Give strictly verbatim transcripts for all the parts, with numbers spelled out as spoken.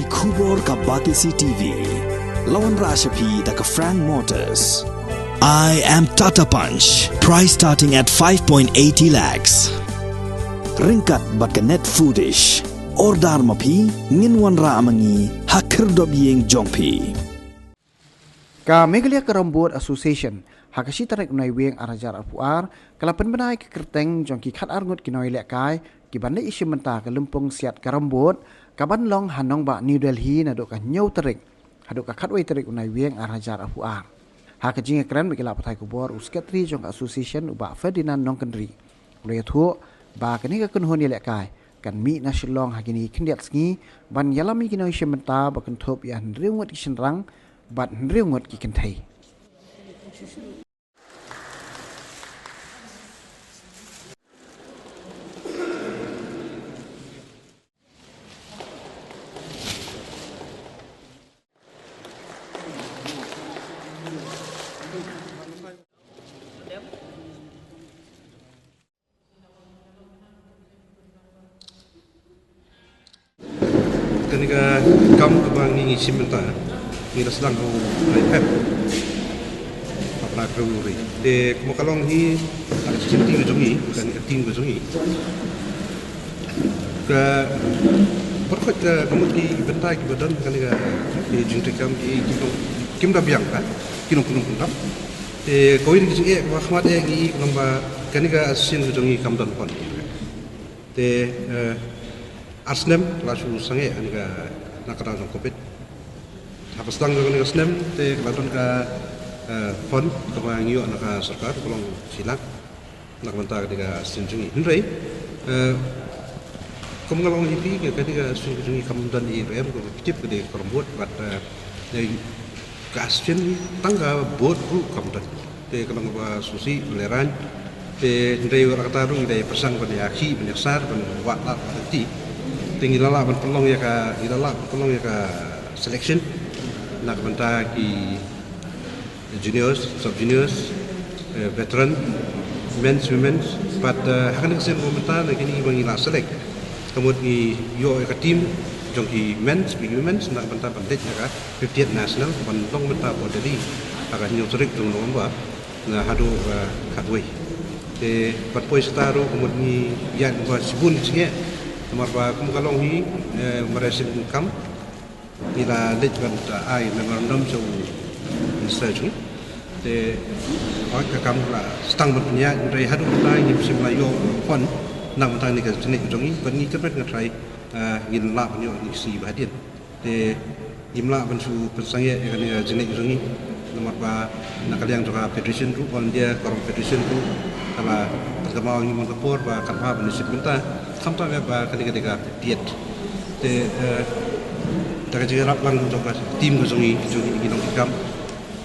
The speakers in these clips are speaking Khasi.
Khubor ka Batesi T V. La wanrah sha phi da ka Frank Motors. I am Tata Punch. Price starting at five point eighty lakhs. Ryngkat bad ka Net Foodish. Order ma phi, ngin wanrah ma ngi ha khyrdop ïing jong phi. Ka Meghalaya Carrom Board Association, ha ka shi tarik u Naiwieng ar hajar arphew ar, ka la pynbna ïa ka kyrteng jong ki khatar ngut ki nongïalehkai, ki ban leit ïashim bynta ha ka lympung siat Carrom Board, ka ban long ha nongbah New Delhi naduh ka hynñiew tarik haduh ka khatwei tarik u Naiwieng ar hajar arphew ar. Ha ka jingïakren bad ki lad pathai khubor, u Secretary jong ka Association, u Bah Ferdinand Nongkyndri, u la ïathuh ba kane ka kynhun ïalehkai kan mih na Shillong ha kine ki khyndiat sngi ban ïalam ïa ki nongïashim bynta, ba kynthup ïa hynriew ngut ki shynrang bad hynriew ngut ki kynthei. Kane ka kam kaba ngi ngi shim bynta, ngi la sdang ha u Naipheb hapdeng February. Te kumba ka long hi, ha ka jingshim team ka jong ngi, kane ka team ka jong ngi, ka, baroh khoit ka, ka mut ki bynta kiba don ha kane ka, ki jingtrei kam ki, ki nong, kim da biang ka, ki nongkyndong kyndong. Te kawei na ki jingeh kaba khmat eh ngi, ka long ba kane ka association ka jong ngi kam don fund. Te, eh, ar snem la shu sangeh ha kane ka, na ka daw jong covid. Haba sdang jong kane ka snem te ka la don ka, eh, fund kaba ngi ïoh na ka sorkar, ka long shi lak na ka bynta kane ka association jong ngi. Hynrei, eh, kum nga la ong ïa phi, ka, kane ka association ka jong ngi kam don ei ruh em, kaba phi tip ka dei ka Carrom Board, bad, eh, ka association hi tang ka board ruh kam don. Te ka long kaba sngewsih, ba lehraiñ. Te hynrei wat la katta ruh ngi dei pyrshang ban ïakhih, ban ïasar, ban wad lad wad lynti. Te ngi la lah ban pynlong ïa ka, ngi la lah ban pynlong ïa ka selection na ka bynta ki juniors, sub juniors, eh, veteran, men's, women's, bad, eh, ha kane ka sien ba mynta na kine kiba ngi la select, ka mut ngi ïoh ïa ka team jong ki men's bad ki women's na ka bynta ban leit ïa ka fiftieth national ban long bynta ha Delhi ha ka hynñiew tarik jong November, na haduh, eh, khatwei. Te ban poi shata ruh ka mut ngi ïaid bad shibun ki jingeh, namar ba kum ka long hi, eh, mareh sien kam, ngi la leit ban, uh, ai memorandum sha u minister jong ngi. Te, hooid, ka kam ka la sdang ban pynïaid, hynrei haduh mynta ngim shym la ïoh fund na ka bynta kane ka jingngeit jong ngi, bad ngi kyrmen nga trai, uh, ngin lah ban ïoh kine ki sngi ba hadien. Te ngim lah ban shu pynsangeh ïa kane ka jingngeit jong ngi, namar ba na ka liang jong ka federation ruh, All India Carrom Federation ruh, ka la pynkynmaw ïa ngi man ka por ba kan bha ban ïashim bynta, khamtam eh ba kane ka dei ka fiftieth. Te, eh, da ka jingïarap lang jong ka team ka jong ngi, jong ngi ki nongtrei kam,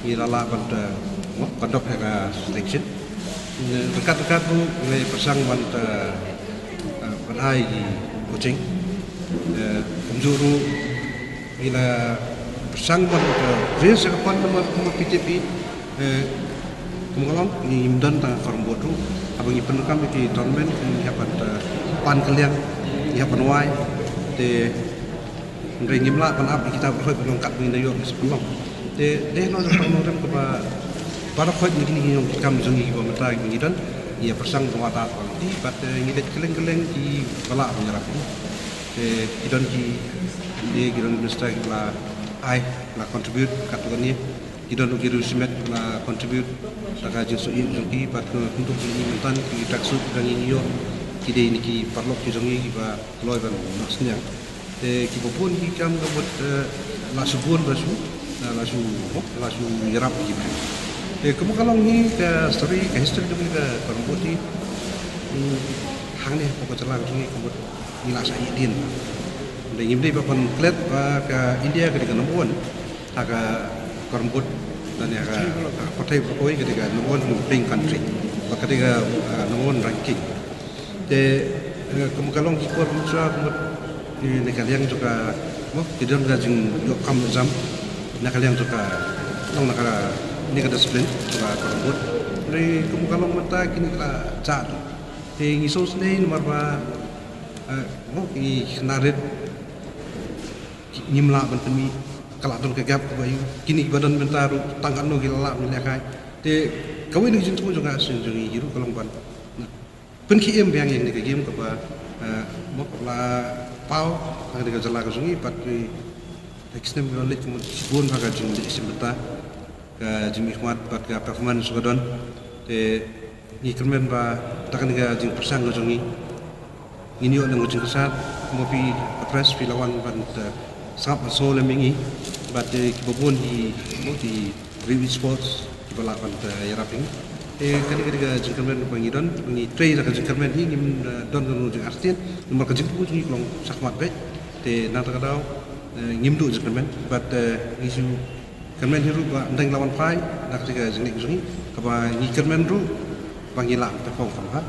ngi la lah ban, eh, conduct ïa ka selection. Ryngkat ryngkat ruh ngi la pyrshang ban, eh, eh, ban ai ki coaching. Eh, kumjuh ruh ngi la pyrshang ban, eh, raise ïa ka fund namar kumba phi tip hi, eh, kum ka long, ngim don tang Carrom Board ruh. Haba ngi pyndonkam ïa ki tournament, ngi hap ban, eh, pan ka liang, ngi hap ban wai. Te hynrei ngim lah ban ap ïa kita baroh ban long katba ngi da ïoh ngi sa pynlong. Te dei halor jong ka nongrim kaba baroh na kine ki nongtrei kam jong ngi kiba mynta ngi don, ngi ïa pyrshang ban wad lad wad lynti, bad, eh, ngi leit kylleng kylleng kiba lah ban ïarap ngi. Te ki don ki, ki don minister kiba la ai, la contribute katto katne. Ki don ruh ki riew shimet ba la contribute da ka jingsngewsih jong ki, bad kumjuh ki mynta ki tracksuit ba ngi ïoh, ki dei na ki paralok ki jong ngi kiba kloi ban noh synñiang. Te kiba bun ki kam ka mut, eh, la shu bun ba shu, eh, la shu, oh, la shu ïarap ki briew. Te kumba ka long hi ka story, ka history jong ngi ka Carrom Board hi, hmm, hangne hapoh ka jylla ka jong ngi ka mut ngi la shah ïeh dien. Te ngim dei ba ban klet ba ka India ka dei ka number one ha ka Carrom Board, lane ha ka, ha ka pyrthei baroh kawei ka dei ka number one playing country, ba ka dei ka, ah, number one ranking. Te, eh, kum ka long ki por mynshwa, kum, eh, na ka liang jong ka, mo, ki don ka jingïoh kam jam na ka liang jong ka, long na ka, ne ka discipline jong ka Carrom Board. Hynrei kum ka long mynta kine ki la jah. Te ngi sngewsynei namar ba, eh, mo, ki khynnah rit ki, ngim lah ban pynmih, ka lah don ka gap kaba ïoh. Kine kiba don mynta ruh tang katno ki la lah ban lehkai. Te kawei na ki jingthmu jong ka seng jong ngi ruh ka long ban pynkhie em biang ïa kane ka game kaba, eh, mo kaba la paw ha kane ka jylla ka jong ngi bad ki, ha ki snem kiba la leit ka mut shibun bha ka jingleh shim bynta, ka jingmihkhmat bad ka performance ka don. Te ngi kyrmen ba da kane ka jingpyrshang ka jong ngi ngin ïoh nang ka jingkyrshan. Mo phi ka press phi la wan ban, eh, sngap ban sngewlem ïa ngi bad, eh, kiba bun hi mo ki review sports kiba lah ban, eh, ïarap ïa ngi. Te kane ka dei ka jingkyrmen ba ngi don, ngi trei da ka jingkyrmen hi, ngim, eh, don kano jingartatien namar ka jingpyrkhat jong ngi ka long shakhmat beit. Te nangta ka daw, eh, ngim duh jingkyrmen bad, eh, ngi shu kyrmen hi ruh ba ynda ngi la wan phai na kata ka jingngeit ka jong ngi kaba ngi kyrmen ruh ba ngi lah ban perform khamtam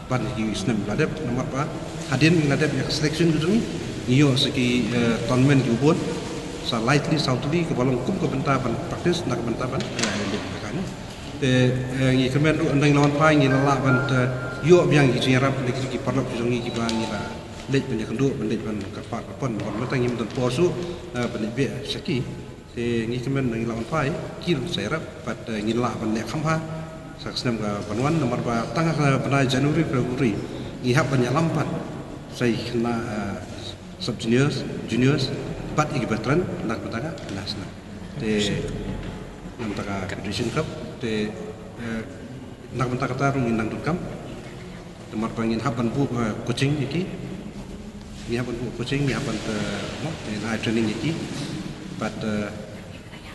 ban ha ki snem ba la dep namar ba hadien ngi la dep ïa ka selection ka jong ngi, ngi ïoh sa ki, eh, tournament kiba bun, sa Lightly, Southerly kaba long kum ka bynta ban practice na ka bynta ban, eh, leit ha kane. Te, eh, ngi kyrmen ruh ynda ngi la wan phai ngi la lah ban, eh, ïoh biang ki jingïarap na ki, ki paralok ki jong ngi kiba ngi la leit ban ïakynduh ban leit ban kyrpad kyrpon namar mynta ngim don por shuh, eh, ban leit beh sha ki. Te ngi kyrmen ynda ngi la wan phai ki ruh sa ïarap bad, eh, ngin lah ban leh kham bha sa ka snem ka ban wan namar ba tang ha ka bnai January February ngi hap ban ïalam pat sa ki khynnah, eh, sub juniors, juniors bad ïa ki veteran na ka bynta ka national. Te na ka bynta ka Federation Cup te, eh, na ka bynta kata ruh ngin nang donkam. Namar ba ngin hap ban buh, eh, coaching ïa ki. Ngi hap ban buh coaching, ngi hap ban, eh, mo, ngin ai training ïa ki. Bad, eh,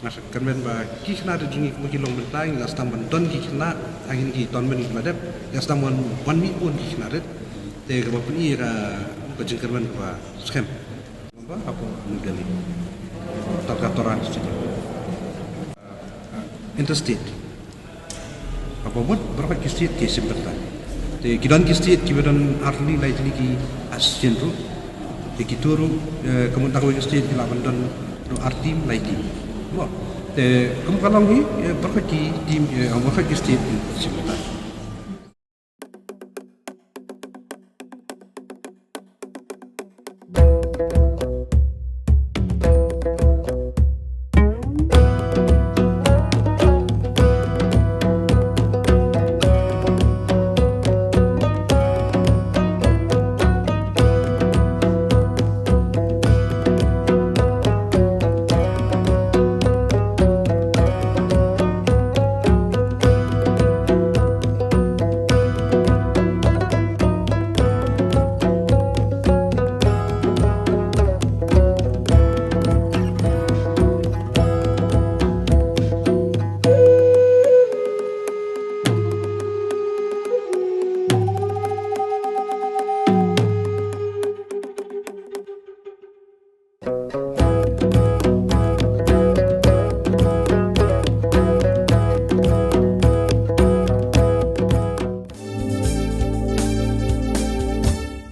nga sa kyrmen ba ki khynnah rit jong ngi kumba ki long mynta ngi la sdang ban don ki khynnah ha kine ki tournament kiba la dep. Ngi la sdang ban wan mih bun ki khynnah rit. Te kaba pyni ïa ka, ka jingkyrmen kaba skhem. Ba hapoh New Delhi. Talkatora Stadium. Interstate. Hapoh mut baroh ki state ki shim bynta. Te ki don ki state kiba don ar tylli lai tylli ki association ruh. Te kito ruh, eh, ka mut na kawei ka state ki lah ban don ruh ar team lai team. Mo. Te kum ka long hi, eh, baroh ki team, eh, baroh ki state ki shim bynta.